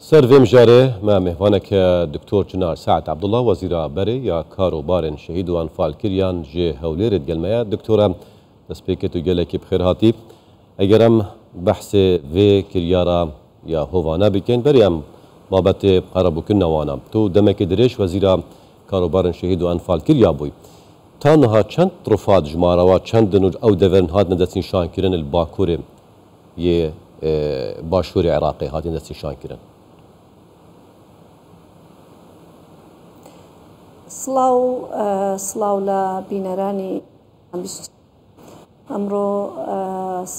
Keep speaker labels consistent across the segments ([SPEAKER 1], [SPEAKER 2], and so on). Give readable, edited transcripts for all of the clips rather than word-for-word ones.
[SPEAKER 1] Ser vê mijarê me mêvaneke Doktor Çinar Seed Ebdullah Wezîra Berê ya Kar û Barên Şehîd û Enfalkiriyan ji Hewlêrê digel me ye. Doktor em destpêkê tu gelekî bi xêr hatî. Eger em behsê vê kiryara ya hovane bikin berê em babetê qerebûkirina wan a. Tu demekê dirêj Wezîra Kar û Barên Şehîd û Enfalkiriya bûy. Ta niha çend rufat ji marawa çend din û ew deverin hatine destnîşankirin li Bakurê yê Başûrê Iraqê hatine destnîşankirin?
[SPEAKER 2] Silav silav li bîneranî ئەمڕۆ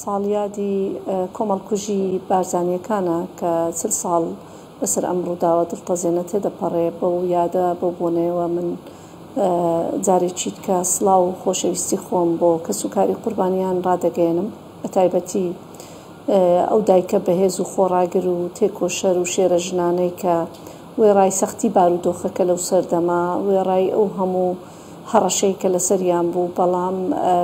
[SPEAKER 2] ساڵیادی کۆمەڵکوژی بارزانییەکانە کە 40 ساڵ بەسەر ئەم ڕووداوە دڵتەزێنە تێدەپەڕێ. بەو یادە، بەو بۆنەیەوە من جارێکی دیکە سڵاو و خۆشەویستی خۆم بۆ کەسوکاری قوربانیان ڕادەگەیەنم، بەتایبەتی ئەو دایکە بەهێز و خۆڕاگر و تێکۆشەر و شێرە ژنانەی کە وێڕای سەختی بارودۆخەکە لەو سەردەمە، وێڕای ئەو هەموو هەڕەشەی کە لەسەریان بوو، بەڵام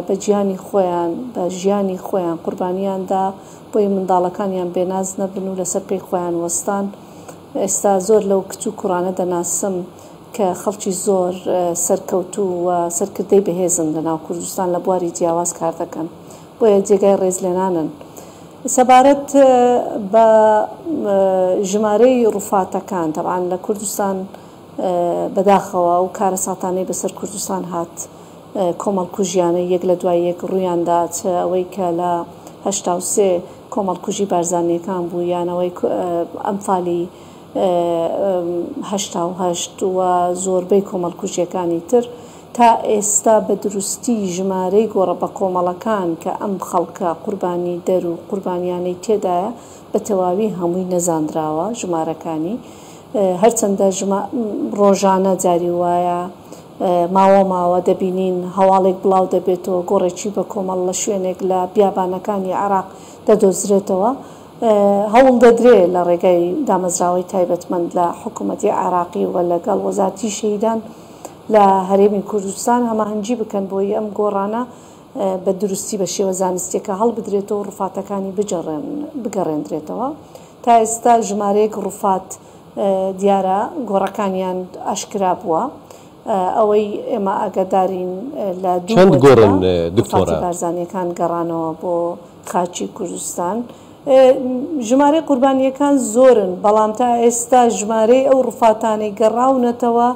[SPEAKER 2] بە گیانی خۆیان، بە ژیانی خۆیان قوربانیان دا بۆی منداڵەکانیان بێناز نەبن و لەسەر پێی خۆیان وەستان. ئێستا زۆر لەو کچ و کوڕانە دەناسم کە خەڵکی زۆر سەرکەوتوو و سەرکردەی بەهێزن لەناو کوردستان لە بواری جیاواز کار دەکەن، بۆیە جێگای ڕێزلێنانن. سەبارەت بە ژمارەی ڕوفاتەکان، تەبعەن لە کوردستان بەداخەوە ئەو کارەساتانەی بەسەر کوردستان هات کۆمەڵکوژیانەی یەک لە دوای یەک ڕوویان دا، چ ئەوەی کە لە 83 کۆمەڵکوژی بارزانییەکان بوو یان ئەوەی ئەنفالی 88 و زۆربەی کۆمەڵکوژییەکانی تر، تا ئێستا بە دروستی ژمارەی گۆڕە بەکۆمەڵەکان کە ئەم خەڵکە قوربانیدەر و قوربانیانەی تێدایە بە تەواوی هەمووی نەزاندراوە ژمارەکانی. هەرچەندە ڕۆژانە جاری وایە ماوە ماوە دەبینین هەواڵێک بڵاو دەبێتەوە گۆڕێکی بە کۆمەڵ لە شوێنێک لە بیابانەکانی عێراق دەدۆزرێتەوە، هەوڵ دەدرێ لە ڕێگای دامەزراوەی تایبەتمەند لە حکوومەتی عێراقی و لەگەڵ وەزارەتی شەهیدان لە هەرێمی کوردستان هەماهەنگی بکەن بۆی ئەم گۆڕانە بە دروستی بە شێوە زانستییەکە هەڵبدرێتەوە و ڕوفاتەکانی بگەڕێندرێتەوە. تا ئێستا ژمارەیەک ڕوفات دیارە گۆڕەکانیان ئاشکرا بووە. ئەوەی ئێمە ئاگادارین لە دوو
[SPEAKER 1] چەند
[SPEAKER 2] وەرزدا
[SPEAKER 1] گۆڕن
[SPEAKER 2] ڕوفاتی
[SPEAKER 1] دکتۆرە؟
[SPEAKER 2] بارزانییەکان گەڕانەوە بۆ خاکی کوردستان. ژمارەی قوربانییەکان زۆرن، بەڵام تا ئێستا ژمارەی ئەو ڕوفاتانەی گەڕاونەتەوە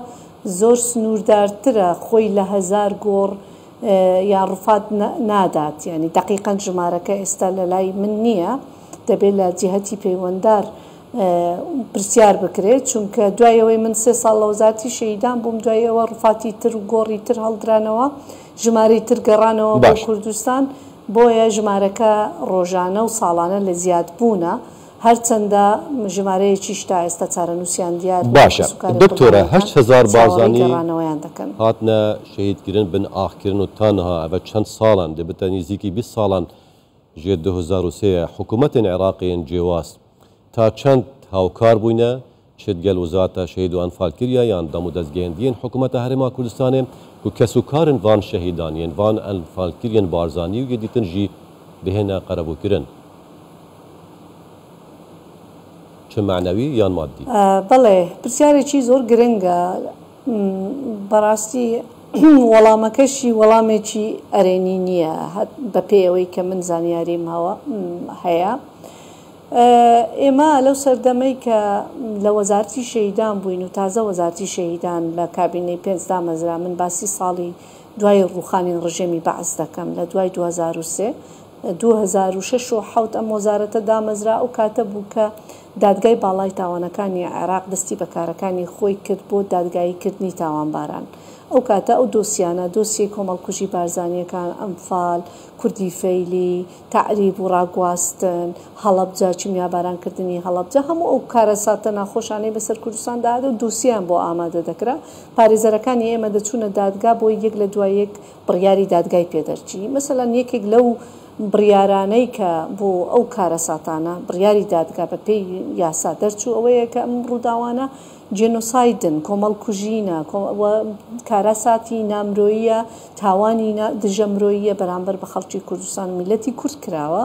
[SPEAKER 2] زۆر سنووردارترە، خۆی لە هەزار گۆڕ یان ڕوفات نادات، یانی دەقیقەن ژمارەکە ئێستا لەلای من نییە، دەبێت لە جیهەتی پەیوەندار پرسیار بکرێت، چونکە دوای ئەوەی من سێ ساڵ لە وەزارەتی شەهیدان بووم، دوای ئەوە ڕوفاتی تر و گۆڕی تر هەڵدرانەوە، ژمارەی تر گەڕانەوە بۆ
[SPEAKER 1] باش.
[SPEAKER 2] کوردستان، بۆیە ژمارەکە ڕۆژانە و ساڵانە لە زیادبوونە، هەرچەندە ژمارەیەکیش تا ئێستا چارەنووسیان دیار نییە و
[SPEAKER 1] باشە
[SPEAKER 2] کەسوکاری
[SPEAKER 1] دکتۆرە
[SPEAKER 2] قوربانییەکان
[SPEAKER 1] 8000
[SPEAKER 2] چاوەڕێی
[SPEAKER 1] بارزانی
[SPEAKER 2] گەڕانەوەیان دەکەن.
[SPEAKER 1] هاتنە شەهید کرن بن ئاخ کرن و تا نها ئەڤە چەند ساڵان دبتە نیزیکی 20 ساڵان ژێ 2003 حکوومەتێن عێراقێ ین جێواز تا چەند هاوکار بووینە چ دگەل وزارەتە شەهید و ئەنفال کریە یان دەم و دەزگەیەندیێن حکوومەتە هەرێما کوردستانێ کو کەس و کارن ڤان شەهیدان ین ڤان ئەنفال کریەن بارزانی و یە دیتن ژی بهێنە قەرەبوو کرن چ مەعنەوی یان مادی.
[SPEAKER 2] بەڵێ پرسیارێکی زۆر گرنگە بەڕاستی وەڵامەکەشی وەڵامێکی ئەرێنی نییە بەپێی ئەوەی کە من زانیاریم هەیە. ئێمە لەو سەردەمەی کە لە وەزارەتی شەهیدان بووین و تازە وەزارەتی شەهیدان لە کابینەی پێنج دامەزرا، من باسی ساڵی دوای ڕووخانی ڕژێمی بەعس دەکەم لە دوای 2003، 2006 و حەوت ئەم وەزارەتە دامەزرا، ئەو کاتە بوو کە دادگای باڵای تاوانەکانی عێراق دەستی بە کارەکانی خۆی کرد بۆ دادگایی کردنی تاوانباران. ئەو کاتە ئەو دۆسیانە، دۆسیەی کۆمەڵکوژی بارزانییەکان، ئەنفال، کوردی فەیلی، تەعریب و ڕاگواستن، هەڵەبجە، کیمیاباران کردنی هەڵەبجە، هەموو ئەو کارەساتە ناخۆشانەی بەسەر کوردستاندا هات و دۆسیەیان بۆ ئامادە دەکرا، پارێزەرەکانی ئێمە دەچوونە دادگا بۆی یەک لە دوای یەک بڕیاری دادگای پێ دەرچی. مەسەلەن یەکێک لەو بڕیارانەی کە بۆ ئەو کارەساتانە بڕیاری دادگا بە پێی یاسا دەرچوو ئەوەیە کە ئەم ڕووداوانە جێنۆسایدن، کۆمەڵکوژینە، و کارەساتی نامرۆییە، تاوانی دژە مرۆییە بەرامبەر بە خەڵکی کوردستان و میللەتی کورد کراوە.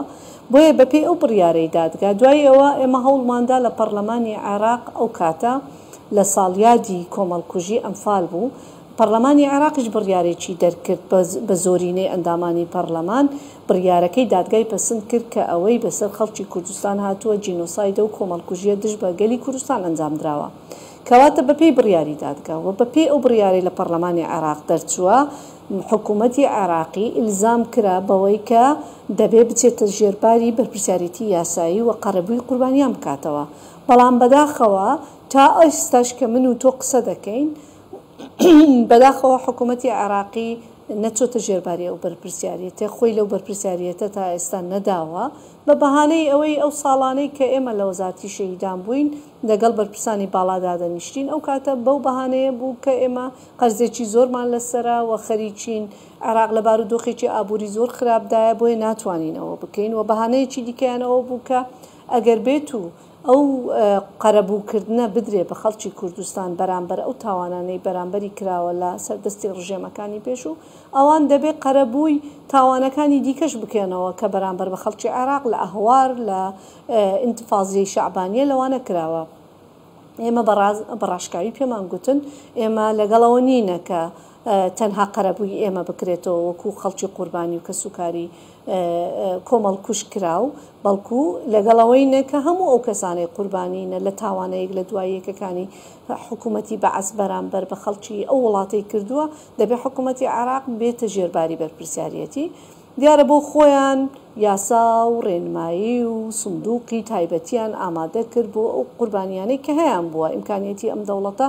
[SPEAKER 2] بۆیە بە پێی ئەو بڕیارەی دادگا دوای ئەوە ئێمە هەوڵماندا لە پەڕلەمانی عێراق ئەو کاتە لە ساڵیادی کۆمەڵکوژی ئەنفال بوو پەڕلەمانی عێراقیش بڕیارێکی دەرکرد بە زۆرینەی ئەندامانی پەڕلەمان بڕیارەکەی دادگای پەسند کرد کە ئەوەی بەسەر خەڵکی کوردستان هاتووە جینۆسایدە و کۆمەڵکوژیە دژ بە گەلی کوردستان ئەنجامدراوە. کەواتە بەپێی بڕیاری دادگا و بەپێی ئەو بڕیارەی لە پەڕلەمانی عێراق دەرچووە حکوومەتی عێراقی ئیلزام کرا بەوەی کە دەبێ بچێتە ژێر باری بەرپرسیارێتی یاسایی و قەرەبووی قوربانیان بکاتەوە. بەڵام بەداخەوە تا ئێستاش کە من و تۆ قسە دەکەین بەداخەوە حکوومەتی عێراقی نەچۆتە ژێر باری ئەو بەرپرسیاریەتە، خۆی لەو بەرپرسیاریەتە تا ئێستا نەداوە، بە بەهانەی ئەوەی ئەو ساڵانەی کە ئێمە لە وەزارەتی شەهیدان بووین لەگەڵ بەرپرسانی باڵا دادەنیشتین، ئەو کاتە بەو بەهانەیە بوو کە ئێمە قەرزێکی زۆرمان لەسەرە و خەریکین عێراق لە بارودۆخێکی ئابووری زۆر خراپدایە بۆیە ناتوانین ئەوە بکەین و بەهانەیەکی دیکەیان ئەوە بوو کە ئەگەر بێت و ئەو قەرەبووکردنە بدرێ بە خەڵکی کوردستان بەرامبەر ئەو تاوانانەی بەرامبەری کراوە لە سەر دەستی ڕژێمەکانی پێشوو، ئەوان دەبێ قەرەبووی تاوانەکانی دیکەش بکەنەوە کە بەرامبەر بە خەڵکی عێراق لە ئەهوار، لە ئینتفازیەی شەعبانیە لەوانە کراوە. ئێمە بە ڕاشکاوی پێمان گوتن ئێمە لەگەڵ ئەوە نینە کە تەنها قەرەبووی ئێمە بکرێتەوە وەکو خەڵکی قوربانی و کەسوکاری کۆمەڵکوژ کراو، بەڵکو لەگەڵ ئەوەینە کە هەموو ئەو کەسانەی قوربانینە لە تاوانە یەک لە دوای یەکەکانی حکوومەتی بەعس بەرامبەر بە خەڵکی ئەو وڵاتەی کردووە، دەبێ حکوومەتی عێراق بێتە ژێر باری بەرپرسیاریەتی. دیارە بۆ خۆیان یاسا و ڕێنمایی و سندوقی تایبەتیان ئامادە کرد بۆ ئەو قوربانیانەی کە هەیان بووە، ئیمکانیەتی ئەم دەوڵەتە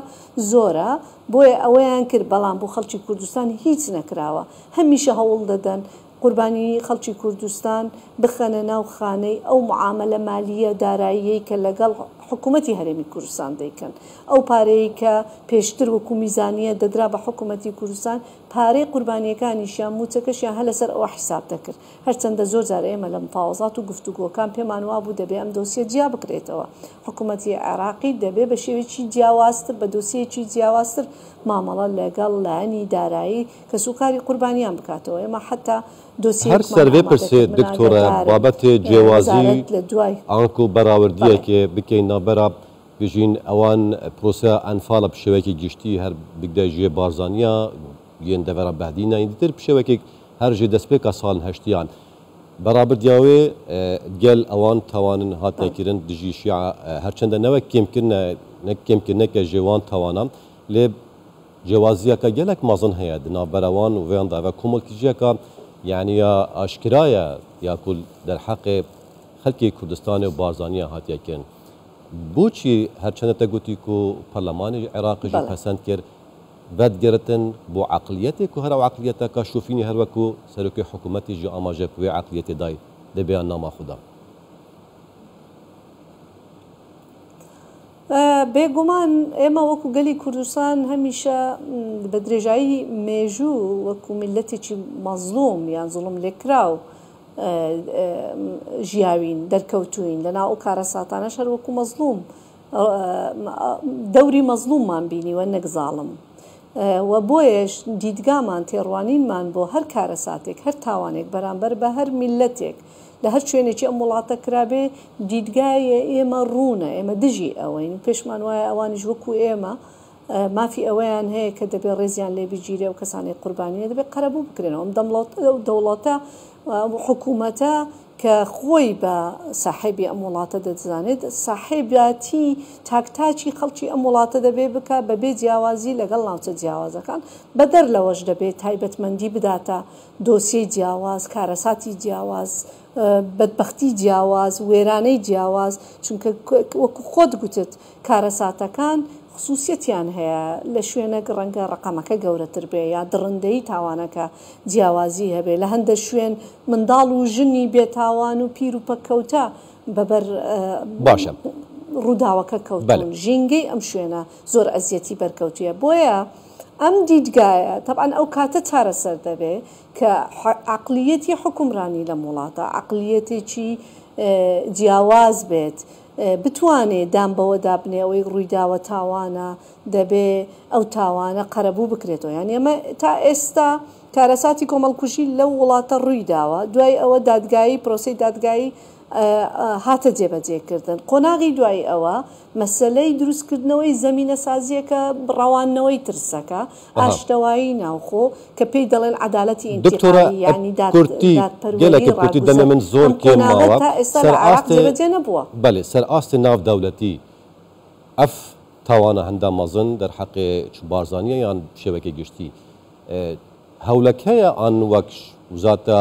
[SPEAKER 2] زۆرە بۆیە ئەوەیان کرد، بەڵام بۆ خەڵکی کوردستان هیچ نەکراوە، هەمیشە هەوڵ دەدەن قوربانیی خەڵکی کوردستان بخەنە ناو خانەی ئەو معامەلە مالییە داراییەی کە لەگەڵ حکوومەتی هەرێمی کوردستان دەیکەن. ئەو پارەیەی کە پێشتر وەکوو میزانییە دەدرا بە حکوومەتی کوردستان، پارەی قوربانییەکانیشیان، مووچەکەشیان هەر لەسەر ئەوە حیساب دەکرد. هەرچەندە زۆر جار ئێمە لە مفاوەزات و گفتوگۆکان پێمان وابوو دەبێ ئەم دۆسیە جیا بکرێتەوە. حکوومەتی عێراقی دەبێ بە شێوەیەکی جیاوازتر، بە دۆسیەیەکی جیاوازتر مامەڵە لەگەڵ لایەنی دارایی کەسوکاری قوربانیان بکاتەوە ئێمە حەتا
[SPEAKER 1] هەر
[SPEAKER 2] دۆسیەیەکمان
[SPEAKER 1] سەر vê
[SPEAKER 2] ئامادە
[SPEAKER 1] pirsê
[SPEAKER 2] کرد من
[SPEAKER 1] دکتۆرە
[SPEAKER 2] ئاگادارم
[SPEAKER 1] بابەتێ جیاوازی
[SPEAKER 2] وەزارەت لە دوای
[SPEAKER 1] ئانکو
[SPEAKER 2] بەڵێ.
[SPEAKER 1] بەراوردیەکێ بکەین ناوبەرا بژین ئەوان پرۆسە ئەنفالە bi شێوەیەکی گشتی هەر بگدای ژێ بارزانیا yên devera Behdîna yên dîtir bi şêwekêk her ji destpêka salên heştiyan berabirdiya wê gel ewan tawanin hatine
[SPEAKER 2] Bale.
[SPEAKER 1] kirin dijî şîa herçende ne wek kêmkirine ne kêmkirineke ji wan tawanan lê Cewaziyeke gelek mezin heye di navbera wan û vêyan de. Ev e komilkijiyeke yanî ya aşkira ye ya ku derheqê xelkê Kurdistanê û Barzaniyan hatiye kirin. Boçî her çende te gotî ku parlemanê Iraqê jî
[SPEAKER 2] Bele.
[SPEAKER 1] pesend kir, vedigirtin bo eqliyetê ku her ew eqliyeteke şofînî her wekû serokê hikûmetê jî amaje bi wê eqliyetê day di beyannama xwe de.
[SPEAKER 2] بێگومان ئێمە وەکو گەلی کوردستان هەمیشە بە درێژایی مێژوو وەکو میللەتێکی مەزڵوم یان زوڵم لێکراو ژیاوین، دەرکەوتووین، لەناو ئەو کارەساتانەش هەر وەکو مەزڵوم دەوری مەزڵوممان بینیوە نەک زاڵم و بۆیەش دیدگامان تێڕوانینمان بۆ هەر کارەساتێک هەر تاوانێک بەرامبەر بە هەر میللەتێک لە هەر شوێنێکی ئەم وڵاتە کرابێ دیدگای ئێمە ڕوونە، ئێمە دژی ئەوەین و پێشمان وایە ئەوانیش وەکو ئێمە مافی ئەوەیان هەیە کە دەبێ ڕێزیان لێ بگیرێ و کەسانەی قوربانینە دەبێ قەرەبوو بکرێنەوە. ئەم دەوڵەتە ئەو حکوومەتە کە خۆی بە ساحێبی ئەم وڵاتە دەزانێت، ساحێباتی تاک تاکی خەڵکی ئەم وڵاتە دەبێ بکا بەبێ جیاوازی لەگەڵ ناوچە جیاوازەکان، بەدەر لەوەش دەبێ تایبەتمەندی بداتە دۆسیەی جیاواز، کارەساتی جیاواز، بەدبەختی جیاواز، وێرانەی جیاواز، چونکە وەکو خۆت گوتت کارەساتەکان خسوسیەتیان هەیە، لە شوێنێک ڕەنگە ڕەقەمەکە گەورەتر بێ یا دڕندەیی تاوانەکە جیاوازی هەبێ، لە هەندە شوێن منداڵ و ژنی بێتاوان و پیر و پەککەوتە بەبەر
[SPEAKER 1] باشە.
[SPEAKER 2] ڕووداوەکە
[SPEAKER 1] بەلێ.
[SPEAKER 2] کەوتوون، ژینگەی ئەم شوێنە زۆر ئەزیەتی بەرکەوتوویە، بۆیە. ئەم دیدگایە تەبعەن ئەو کاتە چارەسەر دەبێ کە عەقلیەتی حوکمرانی لەم وڵاتە عەقلیەتێکی جیاواز بێت، بتوانێ دان بەوەدا بنێ ئەوەی ڕوویداوە تاوانە، دەبێ ئەو تاوانە قەرەبوو بکرێتەوە. یانی ئەمە تا ئێستا کارەساتی کۆمەڵکوژی لەو وڵاتە ڕوویداوە، دوای ئەوە دادگایی، پرۆسەی دادگایی هاتە جێبەجێکردن. قۆناغی دوای ئەوە مەسەلەی دروستکردنەوەی زەمینەسازییەکە، ڕەواندنەوەی ترسەکە، ئاشتەوایی ناوخۆ کە پێی دەڵێن عەدالەتی
[SPEAKER 1] دکتۆرە
[SPEAKER 2] ئینتیقالی یانی
[SPEAKER 1] کورتی
[SPEAKER 2] دادپەروەری
[SPEAKER 1] گەلەکی کورتی
[SPEAKER 2] ڕاگوزەر،
[SPEAKER 1] دەمێ من زۆر
[SPEAKER 2] ئەم
[SPEAKER 1] کێم
[SPEAKER 2] قۆناغە
[SPEAKER 1] ماوە
[SPEAKER 2] تا ئێستا
[SPEAKER 1] سەر
[SPEAKER 2] لە عێراق
[SPEAKER 1] ئاستێ
[SPEAKER 2] جێبەجێ نەبووە.
[SPEAKER 1] بەلێ سەر ئاستێ ناڤ دەولەتی ئەف تاوانە هەندا مەزن دەرحەقێ چ بارزانیە یان شێوەکێ گشتی هەولەک هەیە ئان وەک وزاتە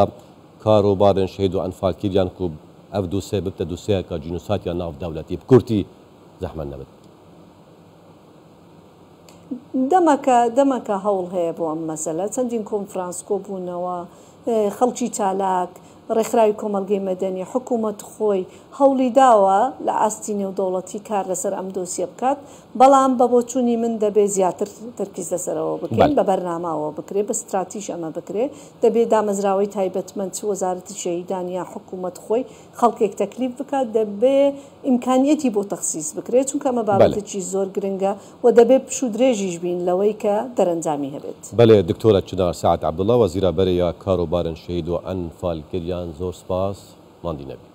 [SPEAKER 1] کار و بارێن شەهید و ئەنفالکیریان کو ئەف دوسێ ببتە دوسێیەکا جینوساید یا ناڤ دەولەتی بکورتی زەحمەت نەبت.
[SPEAKER 2] دەمەکە دەمەکە هەوڵ هەیە بۆ ئەم مەسەلە، چەندین کۆنفرانس، کۆبوونەوە، خەڵکی چالاک، ڕێکخراوی کۆمەڵگەی مەدەنی، حکوومەت خۆی هەوڵی داوە لە ئاستی نێودەوڵەتی کار لەسەر ئەم دۆسیە بکات، بەڵام بە بۆچوونی من دەبێ زیاتر تەرکیز لەسەر ئەوە بکەین، بە بەرنامە ئەوە بکرێ، بە ستراتیژ ئەمە بکرێ، دەبێ دامەزراوەی تایبەتمەند چ وەزارەتی شەهیدان یا حکوومەت خۆی خەڵکێک تەکلیف بکات، دەبێ ئیمکانیەتی بۆ تەخسیس بکرێت، چونکە ئەمە بابەتێکی زۆر گرنگە و دەبێ پشوودرێژیش بین لەوەی کە دەرەنجامی هەبێت.
[SPEAKER 1] بەلێ دکتۆرە چنار سەعد عەبدوڵا وەزیرا بەرێ یا کار و بارن شەهید و ئەنفالکریان زۆر سپاس ماندی نەبی.